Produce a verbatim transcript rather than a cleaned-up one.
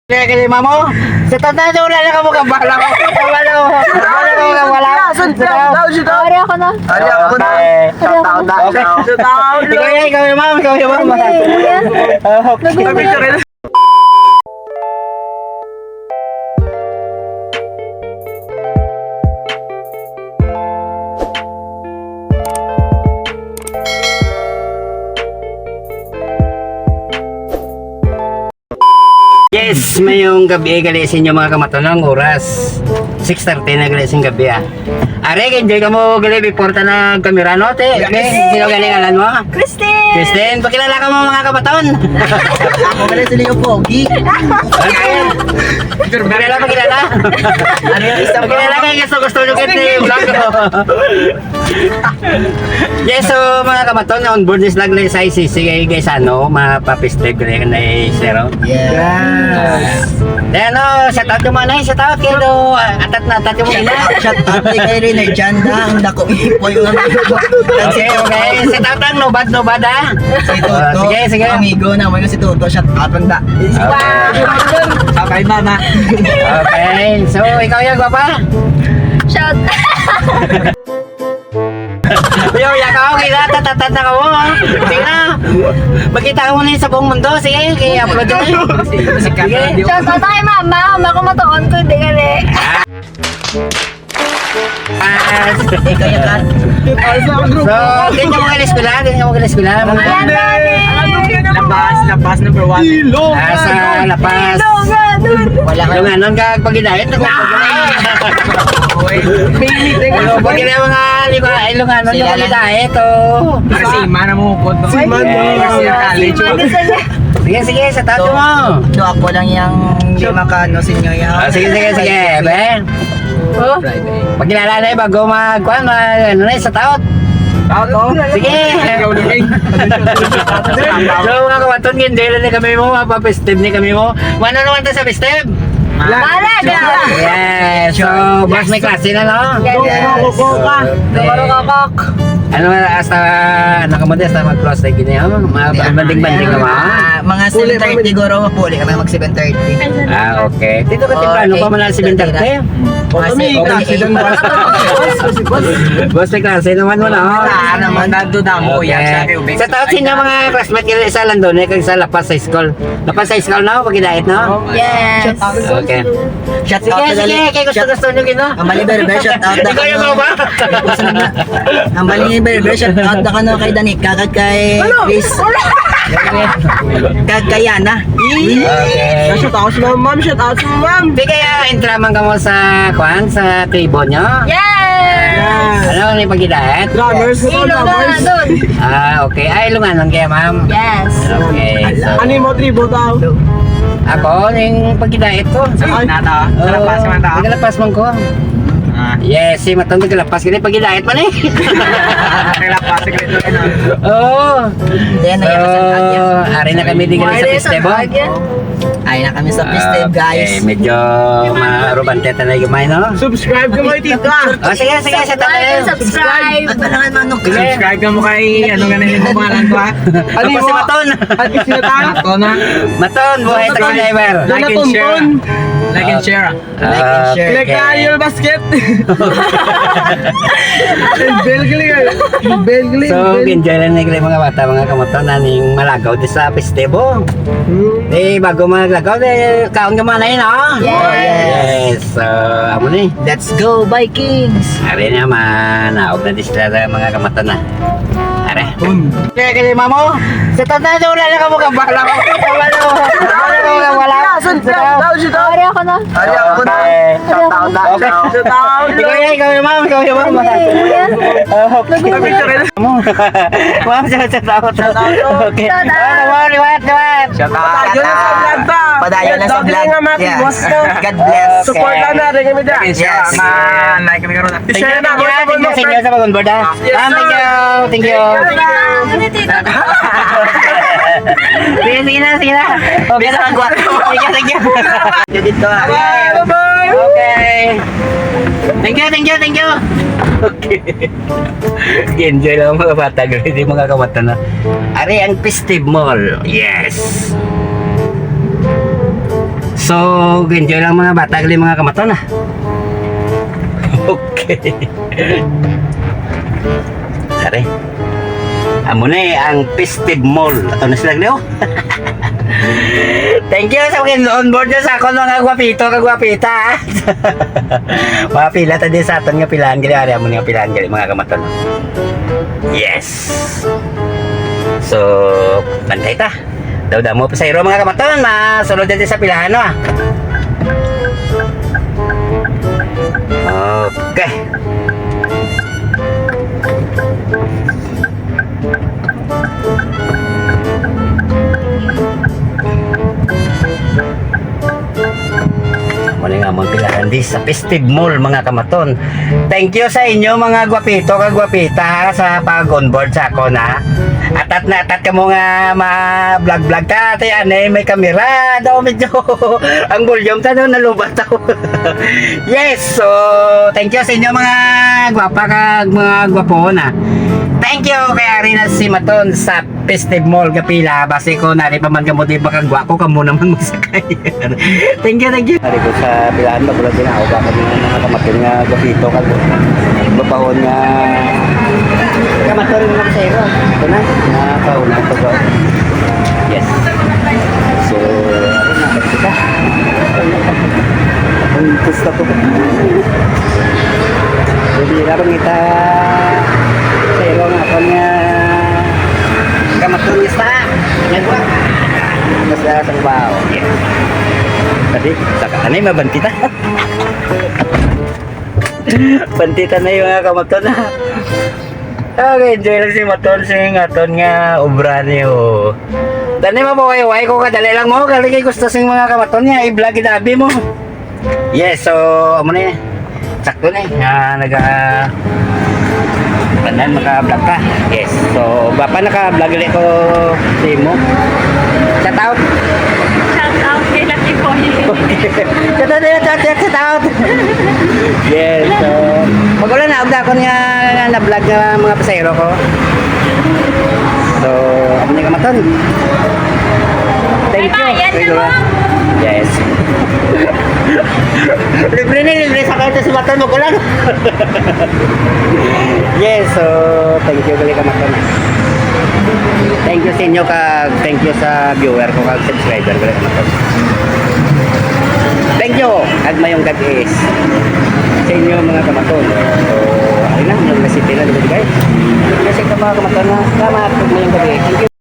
Kaya kay mamo, sa tanda na wala na kamo kabalo. Kabalo. Wala na kamo kabalo. Shout out, shout out. Ari ako na. Ari ako na. Okay. Shout out, shout out. Shout out. Ikaw yan, ikaw yung ma'am, ikaw yung ma'am. Hindi, hindi yan. Okay. Nagugulat. Yes, mayong gabi gali sa inyo, mga kamaton. Ang oras, six thirty na gali sing gabi, ah. Are, enjoy ka mo gali before ta nag-camera, no, te? Yes. Te, sino gali ngalan mo? Christine. Christine, pakilala ka mo, mga kamaton. Ako gali si Leo Pogi. Okay. Pakilala, pakilala. Ano yung isa mo? Pakilala ka, gusto, gusto nyo kit ni vlog ko. Yes, so, mga kamaton, na on board this vlog na sa I C C, kay guys, ano, mapapistep ko na yun, eh, sir, oh. Yes. Then, ano, shout out yung mga nai, shout out kayo, do, ah, atat na atat yung mga ina. Shout out kay Rene Janda, ang dako ipo yung amigo. Okay, okay. Shout out ang Nobad, Nobad, ah. Si Toto. Ah, sige, sige. Amigo naman yung si Toto, shout out ang da. Wow. Shout out kay mama. Okay, so, ikaw yan, gwapa? Shout. Yo, ya ka, okay na, tatatata ka mo, ha? Sige na. Makita ka mo na yun sa buong mundo. Sige, i-upload yun, eh. Sige. Shout out kay mama. Mama ko matuon ko, di gali. Ah. So, din ka mag-eskwela, din ka mag-eskwela, mga Ayan, Daddy. Lapas, Lapas number one. Ah, sa Lapas. Ilongano. Wala ka. Ilongano ka, pag-inahit ako. Uy. Pero pag ina mga lima, Ilongano yung Sila lang. Pag-inahit, oh. Kasi mana mo po. Si Mano. Yes, yes, yes. Sige, sige, sa tato So, mo. so ako lang yung di makano sa inyo, ya. Ah, sige, sige, sige, be. Oh. Friday. Pagkilala na eh, bago mag, kuwan, mag, ano na eh, sa taot. Taot, oh. Sige. Ikaw na eh. So, mga kamaton, hindi na kami mo, mapapestive ni kami mo. Ano naman ta sa festive? Balaga! Yes, so, boss, may klase na, no? Yes. Yes. Duro ka, kok. Ano, hasta, ano ka mo, hasta mag-cross like yun, eh, oh? Mga Yeah. banding-banding ka, ma? Ah, mga seven thirty, siguro, mapuli kami mag seven thirty. Ah, okay. Dito ka, Oh, temprano pa, mga eight thirty seven thirty? na. Mga Kami, seven, kasi eight. Boss, may klase naman mo na, oh. Ah, naman, nandun na mo, Okay. yan, sabi, Sa taot sa inyo, mga classmate, kayo sa Landone, kag sa La Paz High School. La Paz High School, no? Pag-inahit, no? Yes. Okay. Shout out Sige, na sige, dali. kay gusto, Shout gusto nyo gino. Ang Bali Berber, shout out na Ikaw yung kano. Mama? Ang Bali Berber, shout out na kano kay Danica, kag kay Ano? Chris. Kag kay Yana. Okay. Shout out sa ma'am, shout out sa ma'am. Di kaya intra man ka mo sa, kwan, sa tribo nyo? Yes! Ano, may pag-inahit? Drummers, Ilongano drummers. dun. Ah, okay. Ay, Ilongano kaya, ma'am? Yes. Okay, so Ano yung mga tribo tao? Ako, yung pagkidait ko. Ay. Nata, Oh, nalapas ka man tao? Nagalapas man ko. Ah. Yes, si Matang nagalapas. Kaya pagkidait man eh. Nalapas, secret na yun, ah. Oo. Yan, So, nagalapas ang agyan. Ari na kami di sa Why festival. Agyan? Ari na kami sa festival, Ah, guys. Eh, medyo marubante tayo gamay, no? Subscribe ka mo, tita. Oh, sige, sige, sa Like and tatay. Subscribe. At pala nga, manok. Sige. Subscribe ka mo kay, ano nga na yung pangalan ko, ha? Ano Ako si mo? Maton. Ano si Maton? Maton. Maton, buhay Maton. Taxi driver. Like and share. Maton. Like and share. Ah, Like and share. okay. Like Lion Basket. Belgli, eh. Belgli, So, Belgli. enjoy lang ni mga bata, mga kamoto, na ning malagaw di sa festival. Hmm. Eh, bago maglagaw, eh, kaon ka muna yun, oh? Yes. Yes. So, amo ni. Let's go, Vikings! Ari naman, naog na di sila, mga kamoto na. Are. Kaya kay mamo, sa tanda na wala na kamo kabalo. Kabalo. Wala na kamo kabalo. Ari ako na. Ari ako na. Okay. Shout out na. Okay. Shout out. Ikaw yan, ikaw yung ma'am, ikaw yung ma'am. Hindi, hindi yan. Oh, okay. Ma'am, shout out. Shout out. Okay. Shout out. Ah, liwat, liwat, liwat. Shout out. Padayon na sa vlog ta. Padayon na sa vlog. Galing nga, Mati. Yes. Boss, no? God bless. Okay. Support na natin kami dyan. Yes. Ma-like kami karon. Thank you, I-share na, thank you, ah, thank you sa inyo sa pag-onboard, ah. Yes, Ah, thank sir. you, thank you. Thank you. Thank you, tita. Sige, sige na, sige na. Okay na. Thank you, thank you. Thank you, tita. Bye, bye. Okay. Thank you, thank you, thank you. Okay. Enjoy lang mga bata, grabe mga kamata na. Ari ang Festive Mall. Yes. So, enjoy lang mga bata, gali mga kamaton, ah. Okay. Sorry. Amo ni ang Festive Mall. Ato na sila, gali, oh. Thank you sa mga on board nyo sa akon, mga gwapito, kag gwapita, ah. Mga pila ta di sa aton nga pilahan, gali, ari, amo ni nga pilahan, gali, mga kamaton. Yes. So, bantay ta. Daw damo pasahero, mga kamaton, masulod dito sa pilahan, no, ah. Okay. Mali nga, mga pilahan di sa Festive Mall, mga kamaton. Thank you sa inyo, mga gwapito kag gwapita, ha, sa pag-onboard sa akon, ha. Atat na atat kamo nga ma-vlog-vlog ta, ate, ani, may kamera. Daw medyo ang volume ta daw nalubat ako. Yes, so thank you sa inyo, mga gwapa kag mga gwapo na. Thank you kay ari na si Maton sa Festive Mall, kapila. Basi ko nari pa man kamo di makagwa ko, kamo naman magsakay. Thank you, thank you. Ari ko sa pilahan, magulang din ako, baka mga, mga kamaton nga gapito kag bapahon nga kamaton nga sa iro. Ito na, nakauna ko ba? Yes. So, ano na, kita. Ang gusto ko. Hindi na bang kita sa iro nga akon nga kamaton nga sa nagwa. Mas na sa babaw. Yes. Tadi, saka anay mabantita. Bantita na yung mga kamaton, ha. Okay, enjoy lang si Maton sing aton nga obra niyo. Tani, mapaway-way ko, kadali lang mo, kali kay gusto sing mga kamaton niya, i-vlog gid abi mo. Yes, so amo ni. Sakto ni nga naga, tanan maka-vlog ka. Yes. So, bapa naka-vlog ulit ko sa imo. Shout out. Shout out kay Lucky Boy. Shout out, shout out, shout out. Yes, so, magulang na, og dakon nga na-vlog nga mga pasahero ko. So, amo ni kamaton. Thank you. May bayad na mo. Yes. Libre ni, libre sa kwarto si Maton, magulang. Yes, so, thank you gali kamaton. Thank you sa inyo kag thank you sa viewer ko kag subscriber ko, mga kamaton. Thank you, kag mayong gab-i sa inyo, mga kamaton. So, ayun na, yung nasipin na, di ba, guys? Kasi ka, mga kamaton, na, salamat, kag mayong gab-i. Thank you.